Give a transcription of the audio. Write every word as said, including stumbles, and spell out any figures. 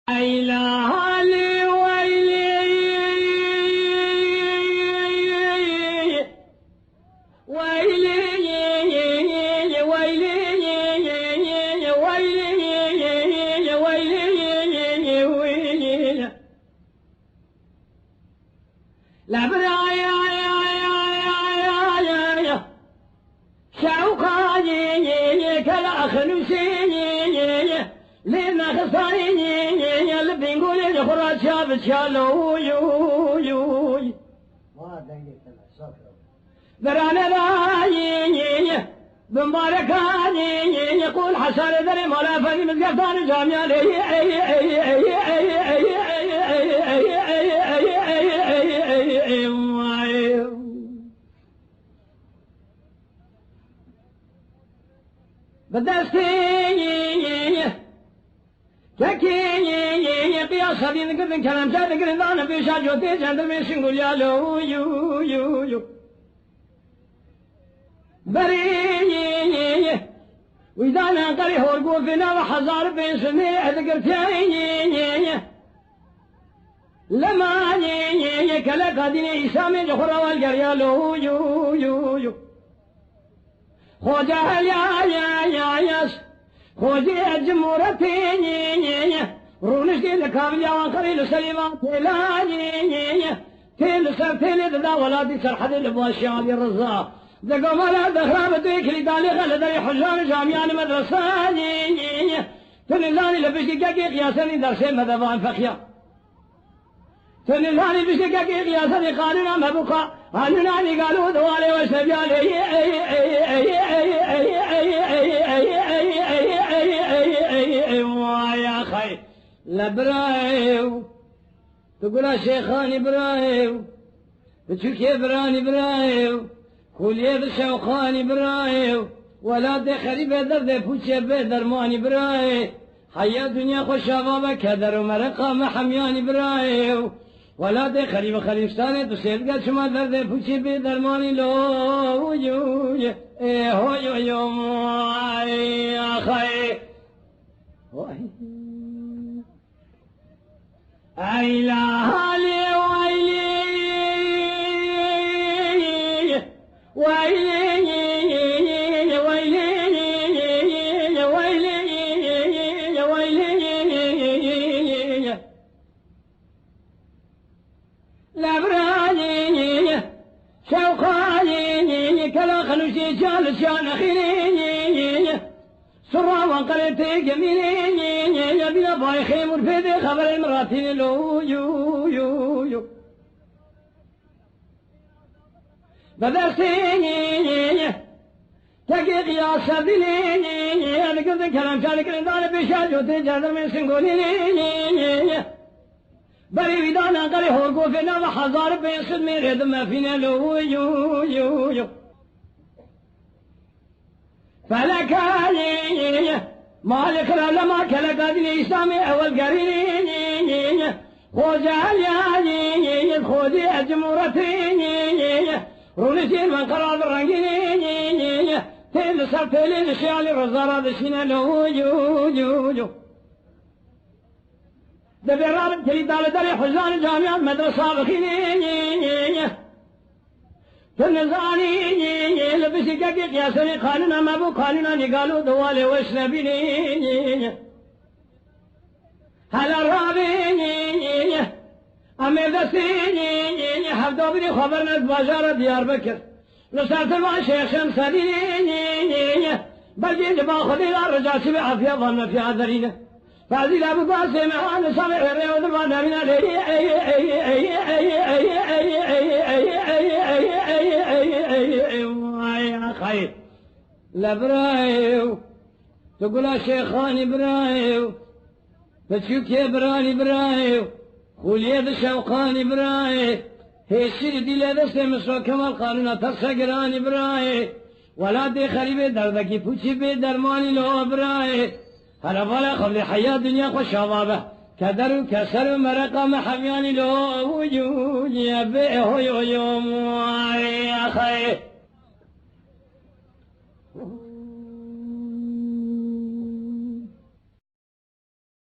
Ey la halî weylî, weylî, weylî, weylî. La biraya, ya, ya, ya, ya, ya. Şewqanî, kela xinûsî, lê nexisayî, li bingolê ji xwe re çav çalo, uy, uy, uy. Vay, dengê te ne, saf ya. Verane da, bimbarekanî, qul hesare derê mala efendî mizgeftan û camiyan, ey, ey, ey, ey, ey, ey, ey, ey, ey, ey, ey, ey, ey, ey, ey, ey, vay. Bi destê kekê qiyas xedîn digirdin, keremçe digirin, dane pêşa cotê cendirmê şingulya lo, yu, yu, yu. Berê wî dane qerî horgofê nava hezar û pênc sed mêrê digirtiyayê. Lema kele qadînê Îslamê ji xwe re welgeriya lo, yu, yu, yu. Xoca ya, ya, ya, ya, Xocê cimûretê, rûniştê li Kabilya Anqerê li Selîman têlanê, tê li ser têlê dida welatî Serhedê li Başî Alî Riza. Di Gamala Dexra bi dê kilîtalê xe li derê hicran û camiyan û medresanê. Tu nizanî li piştî kekê qiyasenî dersê me de van feqiya. Tu nizanî piştî kekê qiyasenî qanûna mebuqa, qanûna nîgalo di walê we şebiya lê, ey, ey, ey, vay axay. Le birayê, tu gula şêxanî birayê, biçûkê biranî birayê, xûliyê bi şewqanî birayê, welatê xerîbê derdê pûçê bê dermanî birayê. Heya dinya xwe şava be, keder û mereqa me hemyanî birayê. Welatê xerîb û xerîstanê tu sêvge çima derdê pûçê bê dermanî lo, uy, uy, ê, hoy, oy, om, ay, axay. Oy. Ey la halê weylî, weylî, weylî, weylî, weylî. Le birayê, şewqanê, kela xenûşê çal çal nexîrê. Sura Anqerê tê gemînê, ya bîna bayê xêm û pê dê xeberê min ratînê lo, yu, yu, yu. Bi destê tekê qiyasa dilê, digirdin keremçe dikirin, dane pêşa cotê cendirmê singolînê. Berê wî dane qerê horgofê nava hezar û pênc sed mêrê di mefîne lo, yu, yu, yu. Felekayê, malê xira lema keleka dînê Îslamê ewel gerînê. Xoce Eliyayê, xodê cimûretê. Rûniştên min qeral rengînê. Tê li ser têlê li şiyalî rizara dişîne lo, yu, yu, yu. Dibê rabin kilîta li derê hizan camiyan medresa bixînê. Tu nizanî, li piştî kekê qiyasenê qanûna me bû, qanûna nîgalo di walê weş nebînê. Hele rabê, em ê destê, hevdabirê xwe berne di bajara Diyarbekir. Li ser tirvan Şêx Şemsedînê, belkî li ba Xwedê re rica çi be, afiya van me fiya derîne. Fazîla bi basê me, an li savê êrê û dirvan derîne lê, ey, ey, vay axay. Le birayê, tu gula şêxanî birayê. Piçûkê biranî birayê, xûliyê di şewqanî birayê, hêşîrî dîlê destê Misro Kemal qanûna terse giranî birayê, welatê xerîbê derdekî pûçî bê dermanî lo birayê. Hele vala xevlê heya dinya xwe şava be, keder û keser û mereqa me hemyanî lo, uy, uy, bê hoy, oy, om, ay, axay.